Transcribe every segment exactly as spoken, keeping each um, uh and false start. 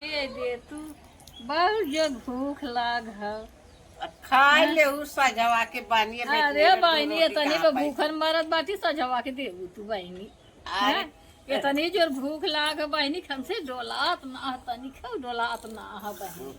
दे दे तू, बहुत जोर भूख लाग है। अब खाए ले उ सजवा के बानी, अब अरे इतनी बहिनी, रोटी इतनी कहाँ पे पाई? भूखन मरत बाटी, सजवा के देबू तू बहिनी। अरे। हैं? इतनी जोर भूख लाग है बहिनी, हमसे डोलात ना है, तनी खाओ डोलात ना है बहिनी।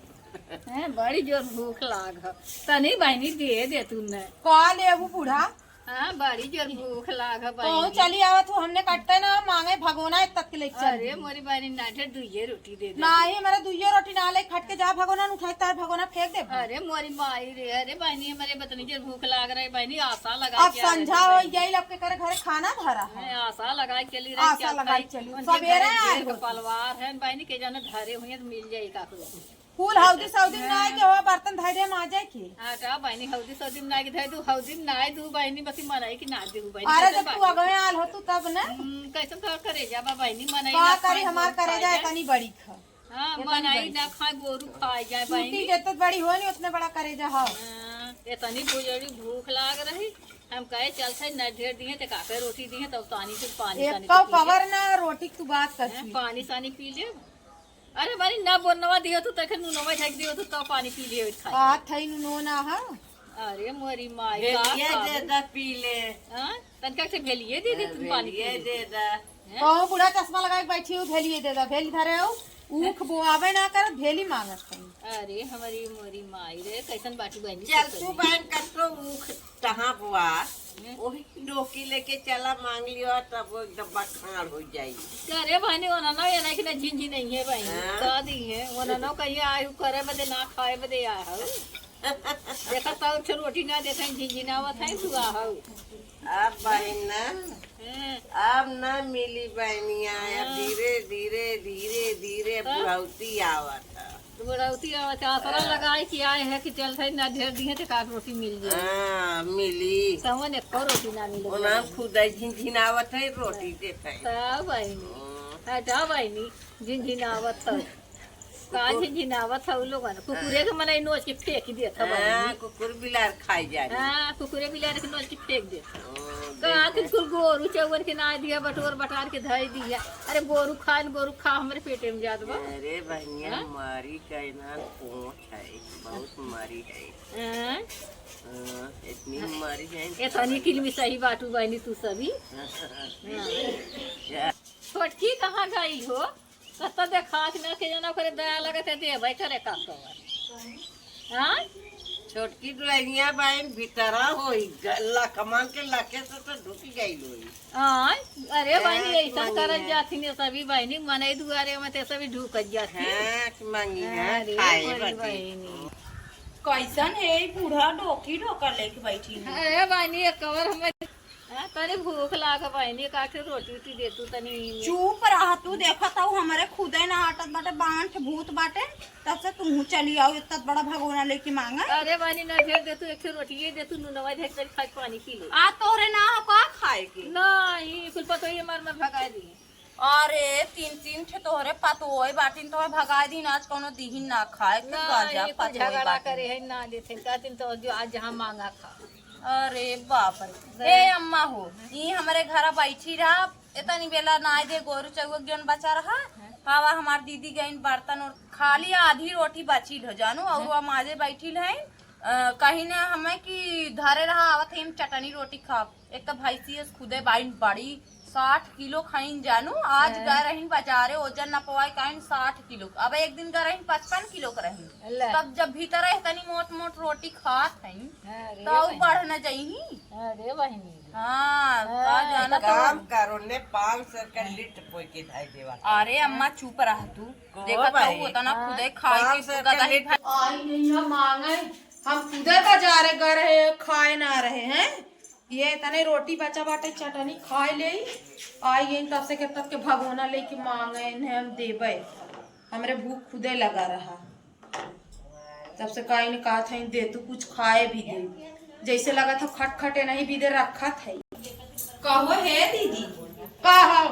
हैं, बड़ी जोर भूख लाग है, तनी बहिनी दे दे तू न। का लेबू बूढ़ा? हाँ, बड़ी जोर भूख लाग है कहूँ बहिनी। चली आवा तू, हमने कट्टे ना मांगे भगोना एक तक के लेके चल अरे दी। मोरी बहिनी, ना ढेर दुइये रोटी दे दे। नाही, हमारे दुइये रोटी ना ले, खट के जा भगोना न उठाई, तार भगोना फेंक दे। अरे मोरी माई रे, अरे बहिनी, हमारे बतनी जोर भूख लाग रही बहिनी, आशा लगा अब के आ संझा रही हो बहिनी। गई, अब के करे घरे खाना धरा है। मैं आशा लगा के चली रही आशा कि लगा खाई। के चली, उनके सबेरे घरे आए ढेर हो। पलवार है बहिनी, के जाने धरे हुए तो मिल जाए काकरो। फूल हौदी सौदी में आए के हो, बर्तन धरे में आ जाए के। हाँ, का बहिनी, हौदी सौदी में ना के धरे दू, हौदी में ना दू बहिनी, बस मनई की ना दू बहिनी। अरे, कैसन जब तू बात? अगवे आल हो तू तब ना। हम्म, कैसन तोहर करेजा बा बहिनी, मनई का ना करी, खाए, हमार गोरू करेजा खाए। इतनी बड़ी ख। हाँ, इतनी मनई बड़ी ना ख। खाए, गोरू खाए जाए सूती बहिनी। जितने बड़ी हो नहीं, उतने बड़ा करेजा हो। हाँ, इतनी बुजड़ी भूख लाग रही, हम कहे चल थे, न ढेर दिए, ते काके रोटी दिए, तब तानी से पानी एक तानी कौ पी ले। कवर ना रोटी की तू बात कर हैं, छी। पानी सानी पी ले। अरे बहिनी, ना बोनवा दियो तू, तखे नुनवा झाँक दियो तू, तो पानी पी लियो, खाए। का थई नुनो ना हा? अरे मोरी माई, का भेलिए खाबू? दे दा पी ले। हाँ? तनका से भेलिए दे दे, तुम पानी पी भेलिए ले। दे दा। हैं? कहूँ बूढ़ा चश्मा लगा के बैठी हो, भेलिए दे दा, भेली धरे हो, ऊख बोआवे ना करत, भेली मांगत हई। अरे हमारी मोरी माई रे, कैसन बाटी बहिनी चल से तू करी? बहन कटो ऊख कहाँ बुआ? हैं? वही डोकी लेके चला, मांग लियो, तब वो एकदम बखान हो जाई। करे बहिनी, ओना ना, ये नहीं कि ना झिनझिन नहीं है बहिनी, हाँ? का दी है, ओना ना कहीं आए हो, करे बदे ना, खाए बदे आए हो। देखा तो उठे रोटी ना देते, झिनझिनावत है, तू आ हो। अब बहिन ना, हैं? अब ना मिली बहिनिया, अब हाँ। धीरे, धीरे, धीरे, धीरे तो? बुढ़ौती आवत है। बुढ़ौती आवत है, आसरा हाँ। लगाए कि आए हैं कि चल थे ना ढेर दिए तो काट रोटी मिल जाए। हाँ, मिली। तवन एको रोटी ना मिले ओना बहिनी। खुदा झिनझिनावत है, रोटी देत है। तब बहिनी। हाँ। हटा बहिनी, झिनझिनावत है। का झिनझिनावत है उ लोगन? कुकुरे के मनई नोच के फेंक देत है हाँ, बहिनी। कुकुर बिलार खाई जाए। हाँ, कुकुरे बिलार के नोच के फेंक देत है। हाँ, का देखा। कुल गोरू चौवन के ना दिया, बटोर बटार के धई दिया। अरे गोरू खाए न, गोरू खा, हमरे पेटे में जात बा। अरे बहिनिया, हाँ? मारी का इनार पोंछ है, बहुत मारी है। हाँ? हाँ, इतनी मारी है। इतनी किलमी सही बाटू बहिनी तू सभी। हाँ। छोटकी कहाँ गई हो? कत्ता देखा कि ना के जना करे दया लगत है, देबै करे का कवर। हाँ? छोटकी दुल्हनिया बहिन भीतरा होई, ग-, लखमा के लखे से तो ढुक गई होई। हाँ, अरे हैं, बहिनी, ऐसा मनिया। करत जाथिन ये सभी बहिनी, मनई दुआरे में ते सभी ढुकत जाथिन। हाँ, कि मंगी हाँ, हैं, अरे खाए बड़ी बदे। बहिनी। कैसन है ई बूढ़ा डोकी डोका लेके बैठी है? अरे बहिनी, एक कवर हमें हाँ, तनी भूख लाग बहिनी, एक आठ रोटी उटी दे तू तनी। चुप रह तू, देखत हऊ हमरे खुदे ना आटत बाटे, बांठ भूत बाटे, तब से तू चली आऊ इतना बड़ा भगोना लेके मांगा। अरे बहिनी, ना ढेर दे तू, एक ठे रोटिये दे तू, नुनवा ढेर तनी खाए पानी पी ले। आ तोहरे ना हो का खाए के? ना, ई कुल पतोहिए मार मार भगा दी। अरे तीन तीन ठे तोहरे पतोहे बाटिन, तोहरे भगा दीन, आज कौनो दीहिन ना खाए, तू ना, गजा ई कुल पतोहे झगड़ा बाटिन। करे है, ना देते, कहतिन तो जो आज जहाँ मांगा खा। अरे बाप रे। बे- ए अम्मा हो, ई हमरे घरा बैठी रहा, इतनी बेला नाय दे गोरू चौक जौन बचा रहा, हवा हमार दीदी गईन बर्तन और खाली आधी रोटी बचिल हो जानू, और वो माजे बैठिल हैं, अ, कहीं ना हमें कि धरे रहा आवत है हम चटनी रोटी खाब, एक तो भैंसी है खुदे बाइन बड़ी साठ किलो खाइन जानू, आज हाँ। गए रहीन बाजारे ओजन न पवाए काइन साठ किलो, अब एक दिन गए रहीन पचपन किलो के रहीन, अल्लाह। तब जब भीतर है तनी मोट मोट रोटी खात हैं, अरे तो ऊ बहिनी। बढ़ न जइही। अरे बहिनी। हाँ, हाँ, का जानत काम हो? करो ने पाँच सौ के लिट पोई के धाई देवा। अरे अम्मा चुप रह तू। को देखत भाई? हो उतना हाँ। खुदे खाए पाँच के सौ के गदही लिट। भाई। आई नहीं हम मांगे, हम खुदे बाजारे गए रहे, खाए ना रहे हैं। ये इतने रोटी बचा बाटे, चटनी खाए ले। आई गई तब से के तब के भगोना लेके मांगे इन्हें हम देबे। हमरे भूख खुदे लगा रहा। तब से काई ने कहा था, "दे तू कुछ खाए भी दे।" जैसे लगा था खटखटे नहीं भी दे रखा था। कहो हे दीदी, का हो?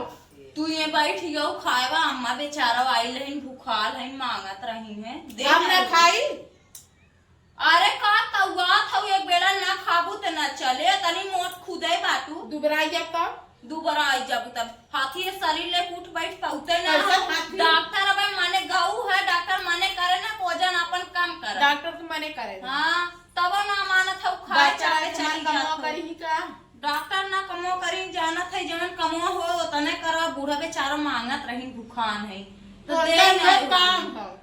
तू ये बैठ गयो खाएवा, अम्मा बेचारा आइल रहीन, भूखाल है, मांगत रही है। दे हम ना ना खाई। अरे का तौआ था, एक बेला ना खाबू त ना चले, तनी मोट खुदे बाटू। दुबराई जब तब? दुबराई जब तब। हाथी ये शरीर लेके उठ बैठ पहुते ना कैसे हो। हाथी? डॉक्टर अबे माने गऊ है, नहीं करे। हाँ, तबो ना मानत हौ, खाए बच्चा चाहे के चली मन कमवा जात हौ। करी का? डॉक्टर ना कमवा करी, जानत है जवन कमवा हो ओतने करा। बूढ़ा बेचारा मांगत रही, भुखान है, तो तो दे उनका नहीं। काम है,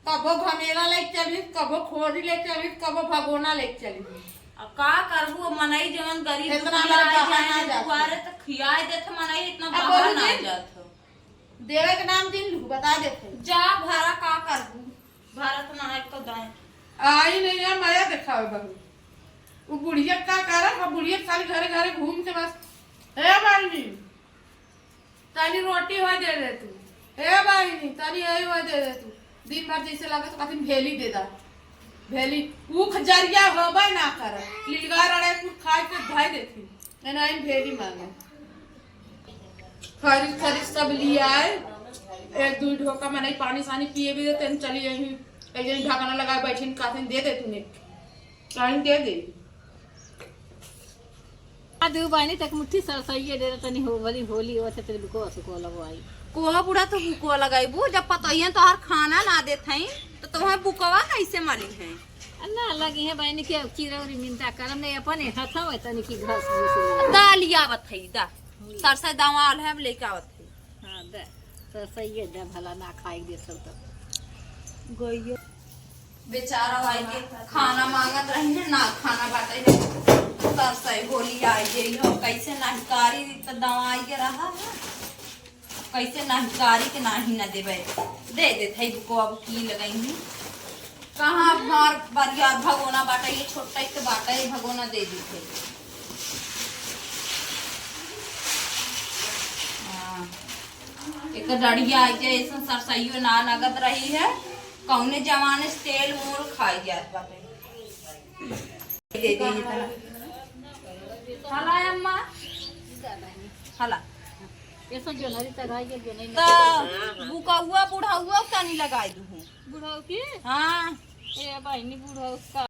कबो घमेला लेके चली, कबो खोरी लेके चली, कबो भगोना लेके चली। अब का करबू, अब मनई जवन गरीब इतना दुखिया हमारे आई कहाँ जाए ना जात दुआरे, है? तो खियाए देत मनई, इतना अब बाहर बोलू ना जी, जात हो। देवे के नाम दिन लू, बता देत है। जा भरा, का करबू, भरत ना है तो दाएं। आई नहीं है, मया देखावे बहू। वो बुढ़िया का करत, अब बुढ़िया खाली घरे घरे घूम के बस, "हे बहिनी, तनी रोटी होई दे दे तू, हे बहिनी, तनी यही होई दे दे तू।" दिन भर जैसे लगे तो कहती, "भेली दे दा, भेली।" ऊ खजरिया होबे ना कर, लिलगार अड़े कुछ खाए के धई देती, एनाइन भेली मांगे। खरीद खरीद सब लियाए, एक दुई ढोका मनई पानी सानी पिए भी देते, चली यहीं एक जनी ढकना लगाए बैठी, कहते दे दे तूने, कहीं दे दे। आ दू बहिनी तक मुट्ठी सरसइये दे दे, तनी हो भली होली होत है, तेरे बुको सुको लगवाई। कोहा बूढ़ा तो बुको लगाइबू, जब पतोहियन तोहार खाना ना देत हई, तो तोहे बुकवा कैसे मली है? आ ना लगी है बहिनी के चिरौरी मिनता करम नहीं, अपने हथवा तनी की घस घुस। दा लियावत है, दा। सरसई दवाल है, अब लेके आवत है। हाँ, दे। सरसइये दे, भला ना खाई दे सब तो। गइया। बेचारा भाई के खाना मांगत रही है, ना खाना बाटे है। सरसई होली आई गई हो, कैसे नाहीं कारी तो दवाई के रहा है, कैसे नाहीं कारी के नाहीं ना देबे, दे देत है को अब की लगई ही। कहाँ हमार बरियार भगोना बाटे, ये छोटा एक बाटे, ये भगोना दे देत है। हाँ। एक डढ़िया आई जे ऐसन सरसइयो ना नगद रही है, कौने जमाने से तेल मोल खाई जात बाटे। दे दे इतना। हला अम्मा, हला। ऐसा जोनरी तक आई है, जोनरी तो बुकौआ बुढ़ौआ तनी लगाई दूँ। बुढ़ऊ की? हाँ। ए बहिनी, बुढ़ऊ का